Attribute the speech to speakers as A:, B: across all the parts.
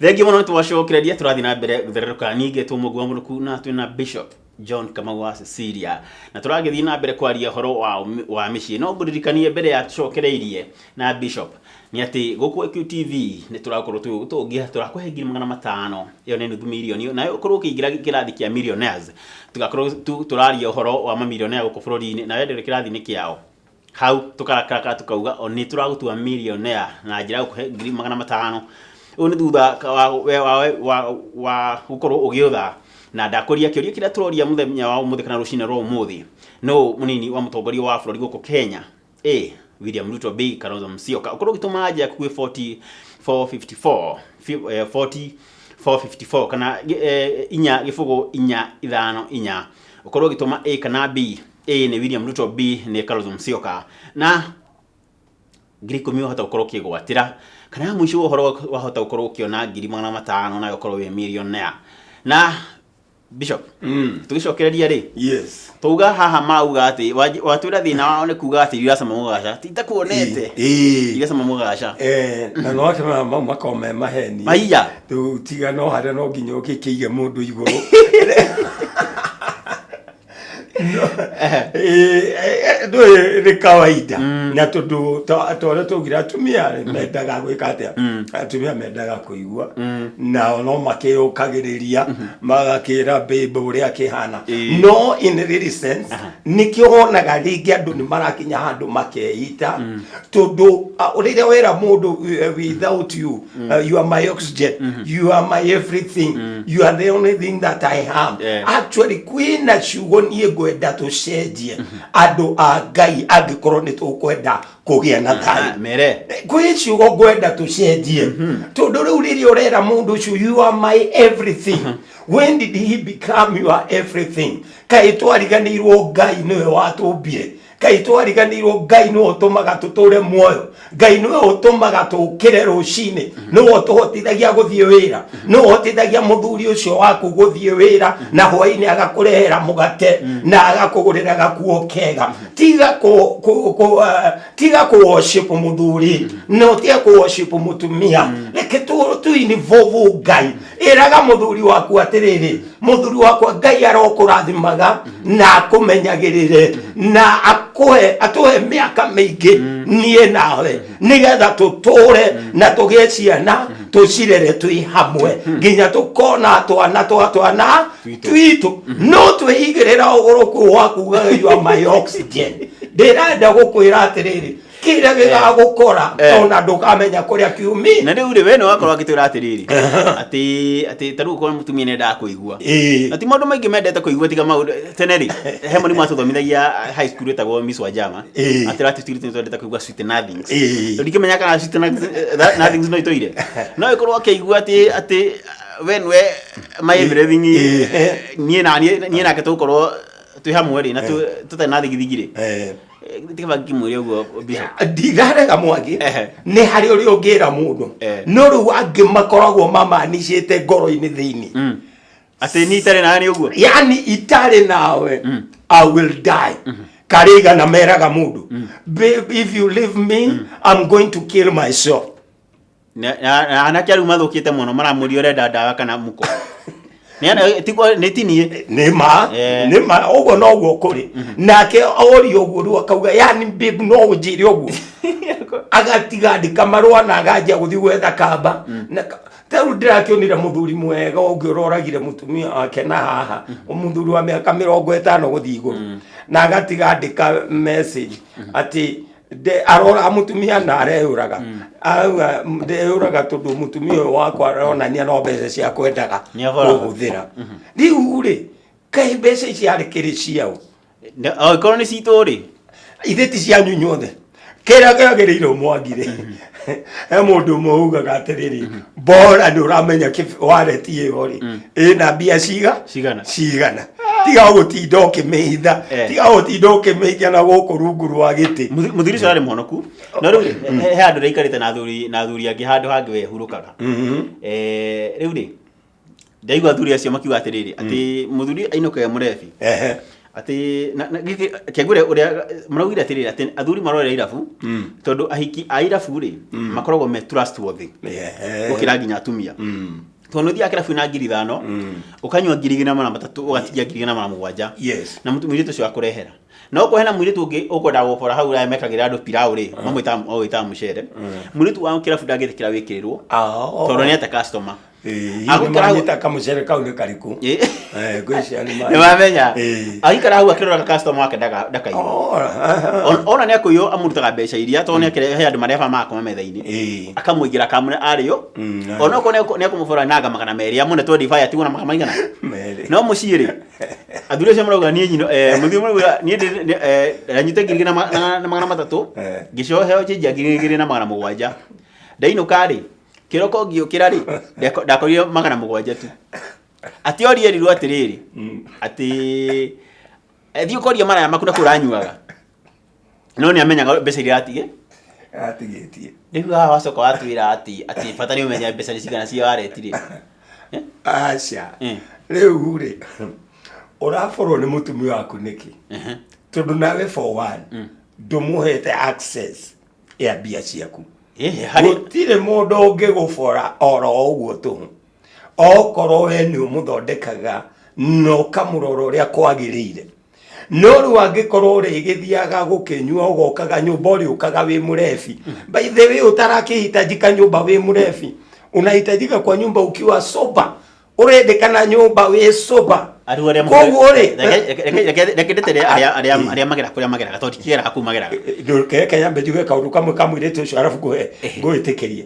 A: Thengiũ mũno, nĩtwacokereria, tũrathiĩ na mbere gũthererũka. Ningĩ tũmũgua mũrũku na twĩna Bishop John Kamau wa Cecilia, na tũragĩthiĩ na mbere kwaria ũhoro wa mĩciĩ. No ngũririkanie mbere ya tũcokereirie na Bishop nĩ atĩ gũkũ QTV nĩ tũrakorwo tũgĩgũtũngia, tũrakũhe 500,000. Ĩyo nĩ nuthu mirioni, nayo ũkorwo ũkĩingĩra kĩrathi kĩa millionaires. Tũgakorwo tũraria ũhoro wa mamilionea gũkũ bũrũri-inĩ, na we ndũrĩ kĩrathi-inĩ kĩao. Hau tũkarakaraka tukauga o nĩ tũragũtua millionaire na njĩra ya gũkũhe 500,000. Ũyũ nĩ thutha wa gũkorwo ũgĩũtha na ndakũria kĩũria kĩrĩa tũroria mũthenya wa ũmũthĩ kana rũcinĩ rwa ũmũthĩ: no mũnini wa mũtongoria wa bũrũri gũkũ Kenya? A, William Ruto; B, Kalonzo Musyoka. Ũkorwo ũgĩtũma anja yaku gwĩ 40 454, 40 454 kana 4 0 5 4. Ũkorwo ũgĩtũma A kana B. A nĩ William Ruto, B nĩ Kalonzo Musyoka, na 10,000 wahota gũkorwo ũkĩgwatĩra, kana ya mũico wa ũhoro wahota gũkorwo ũkĩona 500,000 nawe ũkorwo wĩ millionaire. Na Bishop, tũgĩcokereria rĩ, twauga haha mauga atĩ watwĩra thĩna wao nĩ kuga atĩ iracama mũgaca titakuonete. Iracama mũgaca.
B: Na no akĩmenya mau makoragwo me maheni.
A: Maiya.
B: Rĩu tiga no harĩa no nginya ũgĩkĩige mũndũ igũrũ. Ndũĩ nĩ kawaida, na tondũ ta ũrĩa twaugire, atumia rĩ, mendaga gwĩka atĩa? Atumia mendaga kũigua, nao no makĩyũkagĩrĩria magakĩra babe ũrĩa akĩhana. No in really sense, nĩkĩo wonaga rĩngĩ andũ nĩ marakinya handũ makeita, tondũ rĩrĩa wera mũndũ, "Without you, you are my oxygen, you are my everything, you are the only thing that I have." Actually kwĩna ciugo niĩ ngwenda tũcenjie, andũ a Ngai, angĩkorwo nĩ tũkwenda kũgĩa na thayũ.
A: Ah, mere.
B: Kwĩ ciugo ngwenda tũcenjie, tondũ rĩu rĩrĩa ũrera mũndũ ũcio, "You are my everything," when did he become your everything? Kaĩ twariganĩirwo Ngai nĩwe watũmbire? Kaĩ twariganĩirwo Ngai nĩwe ũtũmaga tũtũre muoyo? Ngai nĩwe ũtũmaga tũkĩre rũcinĩ, nĩwe ũtũhotithagia gũthiĩ wĩra, nĩwe ũhotithagia mũthuri ũcio waku gũthiĩ wĩra na hwainĩ agakũrehera mũgate na agakũgũrĩra gakuo kega. Tiga kũ worship mũthuri, no tiga kũ worship mũtumia. Reke tu involve Ngai. Ĩraga mũthuri waku atĩrĩrĩ, "Mũthuri wakwa, Ngai arokũrathimaga na akũmenyagĩrĩre na akũhe atũhe mĩaka mĩingĩ niĩ nawe, nĩgetha tũtũre na tũgĩe ciana, tũcirere twĩ hamwe nginya tũkona twana twa twana
A: Twitũ."
B: Twitũ. No twĩigĩrĩra ũgũrũku wa kugaga, "You are my oxygen." Ndĩrenda gũkwĩra atĩrĩrĩ, kĩrĩa gĩgagũkora, ona ndũkamenya kũrĩa kiumi.
A: Na rĩu rĩ, we nĩ wakorwo akĩtwĩra atĩrĩrĩ, atĩ ta rĩu ũkorwo mũtumia nĩendaga kũigua, na ti maũndũ maingĩ mendete kũigua tiga maũndũ. Tene rĩ, he mũrimũ watũthomithagia high school wĩtagwo Miss Wajama, atĩ ratĩtigire tene twendete kũigua sweet nothings. Rĩu ndingĩmenya kana sweet nothings no itũire, no ĩkorwo akĩigua atĩ we nĩwe my everything. Niĩ na niĩ nake tũgũkorwo twĩ hamwe rĩ, na tũtarĩ na thigithigi rĩ, tikaba ngĩmwĩre ũguo, Bishop.
B: Ndirarega, Mwangi. Nĩ harĩ ũrĩa ũngĩra mũndũ, no rĩu angĩ makoragwo mamanicĩte ngoro-inĩ thĩinĩ.
A: Atĩ ni itarĩ nawe nĩ ũguo.
B: Yani itarĩ nawe I will die. Karĩ igana meraga mũndũ, "Babe, if you leave me, I'm going to kill myself."
A: Na anake arĩu mathũkĩte mũno, maramũria ũrenda ndawa kana mũko. Nĩ tiniĩ.
B: Nĩ ma. Nĩ ma, ũguo noguo kũrĩ. Nake orio ũguo, rĩu akauga, "Yani babe, no ũnjĩre ũguo?" Agatiga andĩka marũa na aganjia gũthiĩ gwetha kamba. Na ta rĩu ndĩrakĩonire mũthuri mwega ũngĩ ũroragire mũtumia wake na haha, mũthuri wa mĩaka 50 gũthiĩ igũrũ, na agatiga andĩka message atĩ arora mũtumia na areyũraga. Arauga, "Ndeyũraga tondũ mũtumia ũyũ wakwa aronania no mbeca cia kwendaga
A: Nĩahoraga.
B: kũhũthĩra." Rĩu rĩ, kaĩ mbeca ici arĩ kĩrĩ ciao?
A: Angĩkorwo nĩ citũ rĩ.
B: Ithe ti cianyu inyuothe. Kĩrĩa kĩagĩrĩire, mwangire, he mũndũ ũmwe ugaga atĩrĩrĩ, bora nĩ ũramenya wareti ĩyo rĩ ĩna mbia ciga
A: Cigana.
B: Cigana. Tiga gũtinda ũkĩmĩhitha. Tiga gũtinda ũkĩmĩikia na gũkũ rungu rwa gĩtĩ.
A: Mũthuri ũcio arĩ mũhonoku, no rĩu he handũ ndaikarĩte na athuri angĩ handũ hangĩ wehurũkaga. Rĩu rĩ, ndaigua athuri acio makiuga atĩrĩrĩ, atĩ mũthuri ainũkaga mũrebi. Atĩ gĩkĩ kĩngwĩre ũrĩa maraugire atĩrĩrĩ, atĩ athuri marorera irabu tondũ ahiki a irabu rĩ makoragwo me trustworthy gũkĩra nginya atumia, tondũ nĩ ũthiaga kĩrabu na 5,000, ũkanyua 2,300, ũgatigia 2,700. Na mũirĩtu ũcio akũrehera, no okorwo hena mũirĩtu ũngĩ ũkwendaga gũbora hau ũrĩa mekagĩra andũ pilau rĩ, mamwĩtaga wĩtaga mũcere, mũirĩtu wa kĩrabu ndangĩtĩkĩra wĩkĩrĩrwo tondũ nĩ ate customer.
B: Agũikara hau- Kamũcere kau nĩ karĩkũ? Ngwĩciria nĩ
A: nĩ mamenya. Agĩikara hau akĩroraga customer wake ndakaiywo. Ona nĩ akũiywo, amũrutaga mbeca iria, tondũ nĩ akĩrehe andũ mareba makoma metha-inĩ, akamũigĩra kamũre arĩo. Ona okorwo nĩ ekũmũbora nanga 200, amũne 25, atigwo na magana maigana?
B: 2.
A: No mũciĩ rĩ, athuri acio marauga niĩ nyino mũthuri marauga niĩ ndanyite ngiri igĩrĩ na 300, ngĩcoheo chenji ya 2700, ndainũka rĩ, kĩroko ngĩũkĩra rĩ, ndakorire 700 tu. Atĩ orie erirwo atĩrĩrĩ, atĩ thiĩ ũkorie maraya maku na kũu ũranyuaga, no nĩ amenyaga mbeca iria atige
B: Atigĩtie.
A: Rĩu haha wacoka watwĩra atĩ bata nĩ ũmenye mbeca nĩ cigana cia wareti rĩ.
B: Aca. Rĩu rĩ, ũraborwo nĩ mũtumia waku nĩkĩ? Tondũ nawe for one ndũmũhete access ya mbia ciaku.
A: Harĩ
B: Gũtirĩ mũndũ ũngĩgũbora oro ũguo tũhũ, okorwo we nĩ ũmũthondekaga na ũkamũrora ũrĩa kwagĩrĩire. No rĩu angĩkorwo ũrĩgĩthiaga gũkĩnyua, ũgokaga nyũmba, ũrĩũkaga wĩ mũrebi. By the way, ũtarakĩhitajika nyũmba wĩ mũrebi, unahitajika kwa nyumba ukiwa sober. Ũrendekana nyũmba wĩ sober.
A: Arĩa arĩa
B: Koguo rĩ,
A: reke ndetere arĩa magera kũrĩa mageraga, tondũ ndikĩgeraga kũu mageraga.
B: Reke nyambe njuge kaũndũ kamwe ka mũirĩtu ũcio, arabu ngũhe ngũĩtĩkĩrie.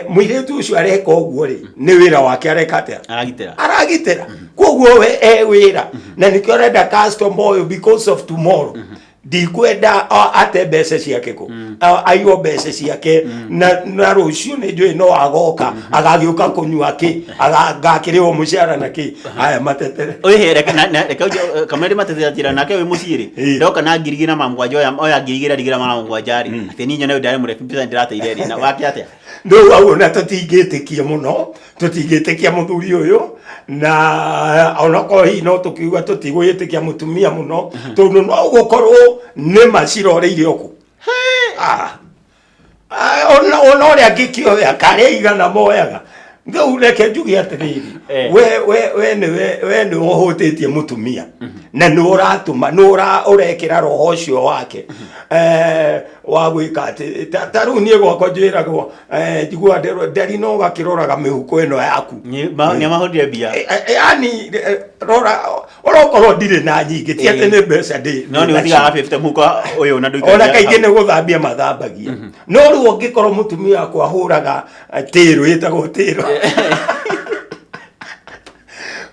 B: Mũirĩtu ũcio areka ũguo rĩ, nĩ wĩra wake areka atĩa?
A: Aragitĩra.
B: Aragitĩra. Koguo we e wĩra na nĩkĩo arenda customer ũyũ because of tomorrow. Ndikwenda ate mbeca ciake kũ aiywo mbeca ciake, na rũciũ nĩ njũĩ no agoka, agagĩũka kũnyua kĩ, ngakĩrĩhwo mũcara na kĩ aya matetere.
A: Oye, reke reke kamwe matetera njĩra nake wĩ mũciĩ rĩ, ndoka na 2,700, oya 2,700 rĩ, atĩ niĩ nyone ndarĩ mũrebi, mbeca ndĩrateire rĩ, na wake atĩa?
B: Rĩu hau ona tũtingĩtĩkia mũno, tũtingĩtĩkia mũthuri ũyũ, na onakorwo hihi no tũkiuga tũtigwĩtĩkia mũtumia mũno, tondũ no gũkorwo nĩ ma ciroreire oku. Ah. Ah, ona ũrĩa angĩkĩoya karĩa igana moyaga rĩu, reke njuge atĩrĩrĩ, we nĩwe, we nĩ ũhũtĩtie mũtumia na nĩ ũratũma nĩ ũrekĩra roho ũcio wake wa gwĩka atĩ ta rĩu niĩ gwakwa njĩragwo, njiguaga nderi no ũgakĩroraga mĩhuko ĩno yaku.
A: Nĩ amahũrire mbia.
B: Yani rora onokorwo ndirĩ na nyingĩ, ti atĩ nĩ mbeca ndĩ
A: No nĩ
B: ndĩ
A: ũtigaga
B: nacio.
A: 50 mũhuko ũyũ na ndũikagia
B: Ona kaingĩ
A: hau.
B: nĩ gũthambia mathambagia, no rĩu ũngĩkorwo mũtumia wakwa ahũraga tĩrũ, ĩtagwo tĩrũ,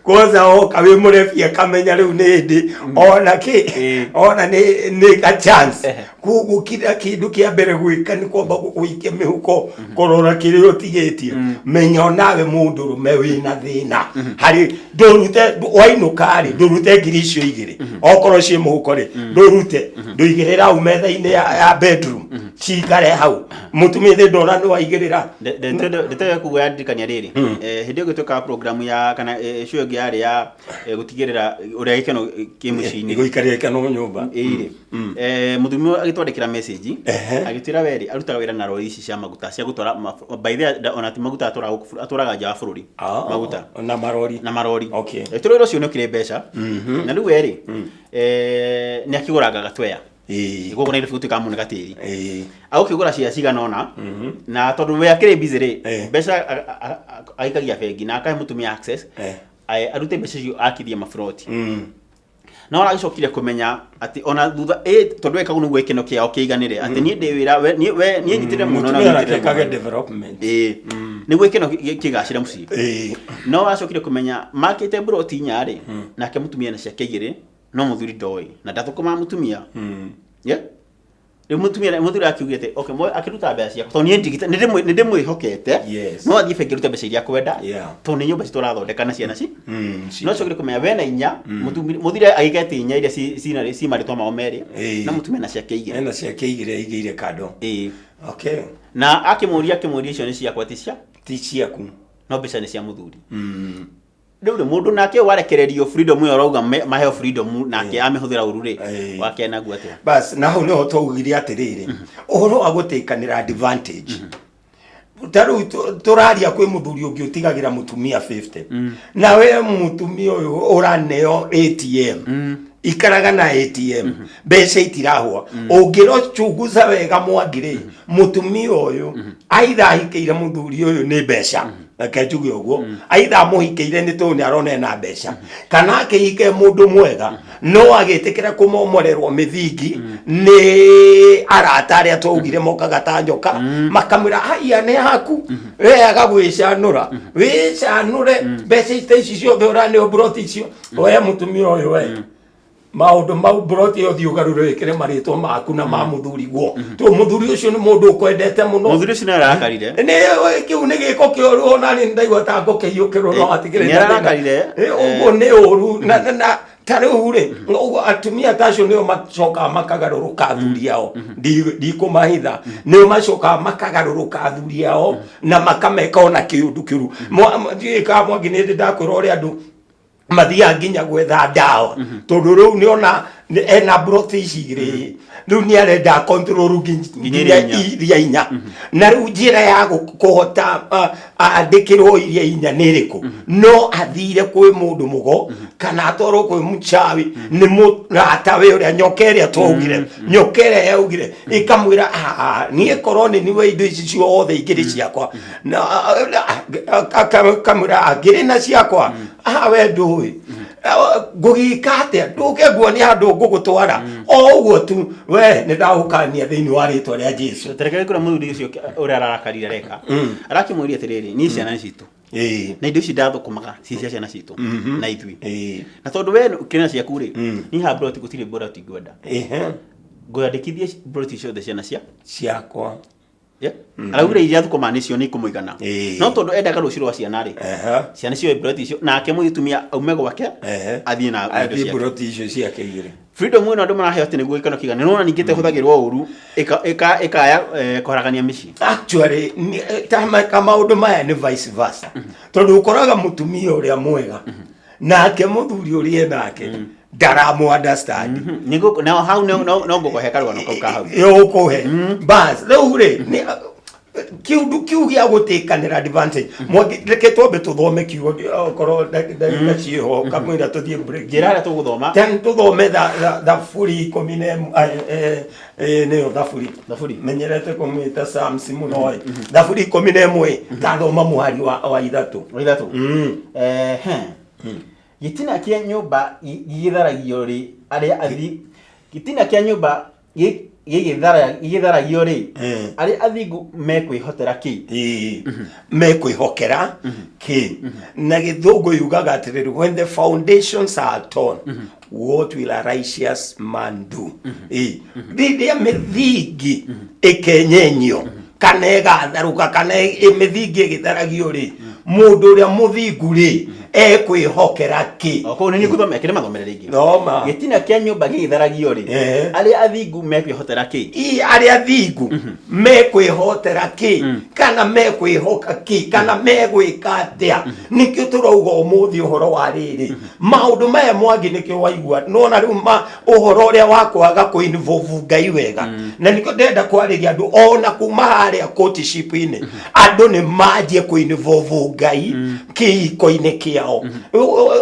B: kwanza oka wĩ mũrebi akamenya rĩu nĩ hĩndĩ ona kĩ ona nĩ ka chance. Koguo kila kĩndũ kĩa mbere gwĩka nĩ kwamba gũikia mĩhuko, kũrora kĩrĩa ũtigĩtie. Menya onawe mũndũrũme wĩna thĩna harĩ ndũrute wainũka rĩ, ndũrute 2,000 okorwo ciĩ mũhuko rĩ, ndũrute ndũigĩrĩra hau metha-inĩ ya bedroom, cikare hau mũtumia thĩ ndona nĩ waigĩrĩra.
A: Ndeto ĩyo kuga yandirikania rĩrĩ, hĩndĩ ĩyo gĩtuĩkaga program ya kana show ĩngĩ yarĩ ya gũtigĩrĩra ũrĩa gĩkeno kĩ mũciĩ-inĩ.
B: Gũikarĩra gĩkeno nyũmba.
A: Ĩrĩ mũthuri ũmwe agĩtwandĩkĩra message, agĩtwĩra werĩ arutaga wĩra na rori ici cia maguta cia gũtwara by the way, ona ti maguta atwaraga gũkũ atwaraga nja wa bũrũri maguta.
B: Na marori.
A: Na marori. Agĩtwĩra wĩra ũcio nĩ ũkĩrĩ mbeca, na rĩu werĩ nĩ akĩgũranga gatweya gũkũ Nairobi gũtuĩkaga mũno gatĩri, agũkĩgũra cia cigana ũna, na tondũ we akĩrĩ busy rĩ, mbeca aikagia bengi na akahe mũtumia access arute mbeca icio akithie maburoti. No aragĩcokire kũmenya atĩ ona thutha tondũ ekaga nĩguo gĩkeno kĩao kĩiganĩre, atĩ niĩ ndĩ wĩra niĩ nyitĩrĩre mũno na
B: Mũtumia
A: ũnyitĩrĩre
B: arakĩkage
A: mũno.
B: Development.
A: Nĩguo gĩkeno kĩgacĩre mũciĩ. No acokire kũmenya makĩte mburoti inya rĩ, nake mũtumia na ciake igĩrĩ, no mũthuri ndoĩ na ndathũkũmaga mũtumia. Yeah? Rĩu mũtumia mũthuri akiugire atĩ okay, akĩruta mbeca ciakwa tondũ niĩ ndigite nĩ ndĩmwĩhokete, no athiĩ bengi arute mbeca iria akwenda, tondũ nĩ nyũmba citũ arathondeka na ciana ci no acokire kũmenya wena inya, mũthuri agĩkete inya iria ci marĩtwa mao merĩ, na mũtumia na ciake igĩrĩ.
B: Ena ciake igĩrĩ aigĩire kando.
A: Ĩĩ. Na akĩmũria icio nĩ ciakwa, ti cia
B: Ti ciaku.
A: No mbeca nĩ cia mũthuri. Rĩu rĩ, mũndũ nake warekererio freedom ĩyo ũrauga maheo freedom nake amĩhũthĩra ũru rĩ, wake naguo atĩa?
B: Bas, na hau nĩho twaugire atĩrĩrĩ, ũhoro wa gũtĩkanĩra advantage, ta rĩu tũraria kwĩ mũthuri ũngĩ ũtigagĩra mũtumia 50, nawe mũtumia ũyũ ũraneo ATM, ikaraga na ATM, mbeca itirahũa. Ũngĩrochunguza wega, Mwangi rĩ, mũtumia ũyũ aitha ahikĩire mũthuri ũyũ nĩ mbeca, reke njuge ũguo, aitha amũhikĩire nĩ tondũ nĩ arona ena mbeca, kana akĩhike mũndũ mwega no agĩtĩkĩra kũmomorerwo mĩthingi nĩ arata arĩa twaugire mokaga ta njoka, makamwĩra, "Haiya, nĩ haku we." Agagwĩcanũra, wĩcanũre mbeca ta ici ciothe ũraneo, mburoti icio we mũtumia ũyũ, we maũndũ mau, mburoti ĩyo thiĩ ũgarũre wĩkĩre marĩtwa maku na ma mũthuri guo, to mũthuri ũcio nĩ mũndũ ũkwendete mũno.
A: Mũthuri ũcio nĩ arakarire.
B: Nĩ kĩu nĩ gĩko kĩũru, ona niĩ ndaigua ta ngũkĩiyũkĩrwo no hatikĩrĩ
A: Nĩ
B: na thĩna.
A: arakarire.
B: Ũguo nĩ ũru na ta rĩu rĩ, ũguo atumia ta acio nĩo macokaga makagarũrũka athuri ao. Ndikũmahitha, nĩo macokaga makagarũrũka athuri ao na makameka ona kĩũndũ kĩũru. Ndiũĩ kana, Mwangi, nĩ ndĩ ndakwĩra ũrĩa andũ mathiaga nginya gwetha ndawa, tondũ rĩu nĩona ena mburoti ici igĩrĩ, rĩu nĩ arenda control
A: nginya
B: nginya
A: iria inya.
B: Iria inya. Na rĩu njĩra ya kũhota andĩkĩrwo iria inya nĩ ĩrĩkũ? No athire kwĩ mũndũ mũgo kana atwarwo kwĩ mũchawi, nĩ mũratawe ũrĩa nyoka ĩrĩa twaugire, nyoka ĩrĩa yaugire ĩkamwĩra, "Ah, ah, niĩ korwo nĩ niwe, indo ici ciothe ingĩrĩ ciakwa." Na akamwĩra, "Ngĩrĩ na ciakwa, ah, we ndũĩ ngũgĩka atĩa, ndũke nguonia handũ ngũgũtwara o ũguo tu, we nĩ ndagũkania thĩinĩ wa rĩtwa rĩa Jesu."
A: Tareke kũrĩa mũthuri ũcio ũrĩa ararakarire areka, arakĩmwĩria atĩrĩrĩ, niĩ ciana nĩ citũ na indo ici ndathũkũmaga ci cia ciana citũ na ithuĩ, na tondũ we kĩrĩ na ciaku rĩ, niĩ haha mburoti gũtirĩ mburoti ngwenda, ngwandĩkithie mburoti ciothe ciana cia
B: ciakwa.
A: Yeah. Araugire iria thũkũma nĩcio nĩ ikũmũigana, no tondũ endaga rũciũ rwa ciana rĩ, ciana cioe mburoti icio nake mũtumia aume gwake athiĩ na indo
B: athiĩ
A: ciake.
B: Mburoti icio ciake igĩrĩ.
A: Freedom ĩno andũ maraheo atĩ nĩguo gĩkeno kĩigane, nĩwona ningĩ ta ĩhũthagĩrwo ũru ĩkaya kũharagania mĩciĩ.
B: Actually ta maũndũ maya nĩ vice versa, tondũ ũkoraga mũtumia ũrĩa mwega nake mũthuri ũrĩa nake ndaramu understand.
A: Nĩguo na hau no ngũkũhe karũgano kau ka hau.
B: Ũkũhe bas. Rĩu rĩ, kiundu kiu gĩa gũtĩkanĩra advantage, Mwangi, reke twambe tũthome kiugo okorwo ndagĩka ciĩho kamwĩra tũthiĩ break.
A: Njĩra harĩa tũgũthoma.
B: Ten tũthome Thaburi 11, nĩyo Thaburi.
A: Thaburi.
B: Menyerete kũmwĩta Psalms mũno ĩ. Thaburi 11, tathoma mũhari wa 3.
A: Wa 3. Ehe. Gĩtina kĩa nyũmba gĩgĩtharagio rĩ, arĩa athi gĩtina kĩa nyũmba gĩgĩtharagio rĩ, arĩa athingu mekwĩhotera kĩ?
B: Ĩĩ. Mekwĩhokera kĩ? Na gĩthũngũ yugaga atĩrĩrĩ, "When the foundations are torn, what will a righteous man do?" Ĩĩ. Rĩrĩa mĩthingi ĩkenyenyio kana ĩgatharũka kana mĩthingi ĩgĩtharagio rĩ, mũndũ ũrĩa mũthingu rĩ, ekwĩhokera kĩ?
A: O kũu nĩ ngũthome kĩrĩ mathomere rĩngĩ.
B: Thoma.
A: Gĩtina kĩa nyũmba gĩgĩtharagio rĩ, arĩa athingu mekwĩhotera kĩ?
B: I arĩa thingu mekwĩhotera kĩ kana mekwĩhoka kĩ kana megwĩka atĩa? Nĩkĩo tũrauga ũmũthĩ ũhoro wa rĩrĩ maũndũ maya, Mwangi. Nĩkĩo waigua nona rĩu ma ũhoro ũrĩa wa kwaga kũ involve Ngai wega, na nĩkĩo ndĩrenda kwarĩria andũ ona kuma harĩa courtship-inĩ, andũ nĩ manjie kũ involve Ngai kĩhiko-inĩ kĩao.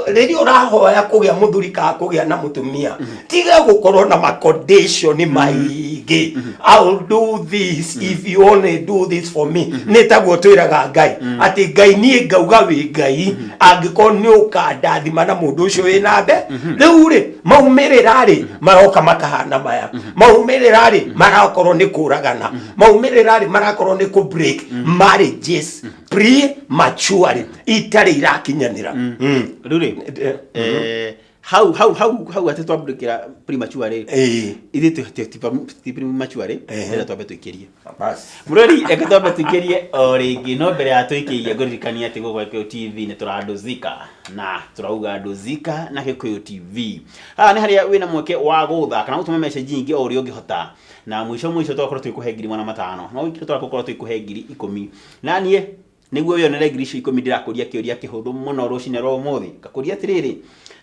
B: Rĩrĩa ũrahoya kũgĩa mũthuri kana kũgĩa na mũtumia, tiga gũkorwo na ma condition maingĩ. "I'll do this if you only do this for me." Nĩ taguo twĩraga Ngai atĩ, "Ngai, niĩ ngauga wĩ Ngai angĩkorwo nĩ ũkandathima na mũndũ ũcio wĩ na mbe." Rĩu rĩ, maumĩrĩra rĩ, maroka makahana maya. Maumĩrĩra rĩ, marakorwo nĩ kũragana. Maumĩrĩra rĩ, marakorwo nĩ kũ break marriages prematurely, itarĩ irakinyanĩra.
A: Rĩu rĩ, hau atĩ twambũrĩkĩra premature rĩ, ithuĩ ti premature rĩ. Ndĩrenda twambe tũikĩrie.
B: Bas.
A: Mũrori, reke twambe tũikĩrie o rĩngĩ, no mbere ya tũikĩrie ngũririkania atĩ gũkũ Gĩkũyũ TV nĩ tũrandũzika na tũrauga ndũzika na Gĩkũyũ TV. Haha nĩ harĩa wĩna mweke wa gũthaka na gũtũma message nyingĩ o ũrĩa ũngĩhota, na mũico mũico tũgakorwo tũgĩkũhe 500,000, no wiki tũgakorwo tũgĩkũhe 10,000 na niĩ. Nĩguo wĩyonere ngiri icio ikũmi ndĩrakũria kĩũria kĩhũthũ mũno rũcinĩ rwa ũmũthĩ. Ngakũria atĩrĩrĩ,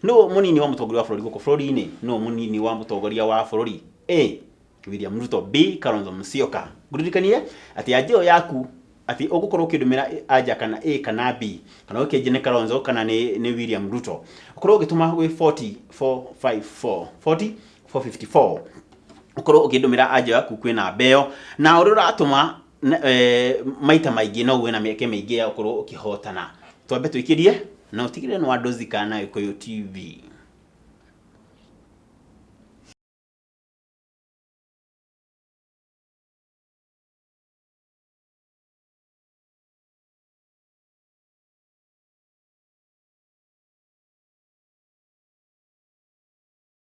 A: nũ mũnini wa mũtongoria wa bũrũri gũkũ bũrũri-inĩ? Nũ mũnini wa mũtongoria wa bũrũri? A. William Ruto, B. Kalonzo Musyoka. Ngũririkanie atĩ anja ĩyo yaku atĩ ũgũkorwo ũkĩndũmĩra anja kana A kana B, kana ũkĩanjia nĩ Kalonzo kana nĩ, nĩ William Ruto. Ũkorwo ũgĩtũma gwĩ 40454 40454 ũkorwo ũkĩndũmĩra anja yaku kwĩ namba ĩyo na ũrĩa ũratũma maita maingĩ no ũgĩe na mĩeke mĩingĩ ya gũkorwo ũkĩhotana. Twambe tũikĩrie na ũtigĩrĩre nĩ wandũzika na Gĩkũyũ TV.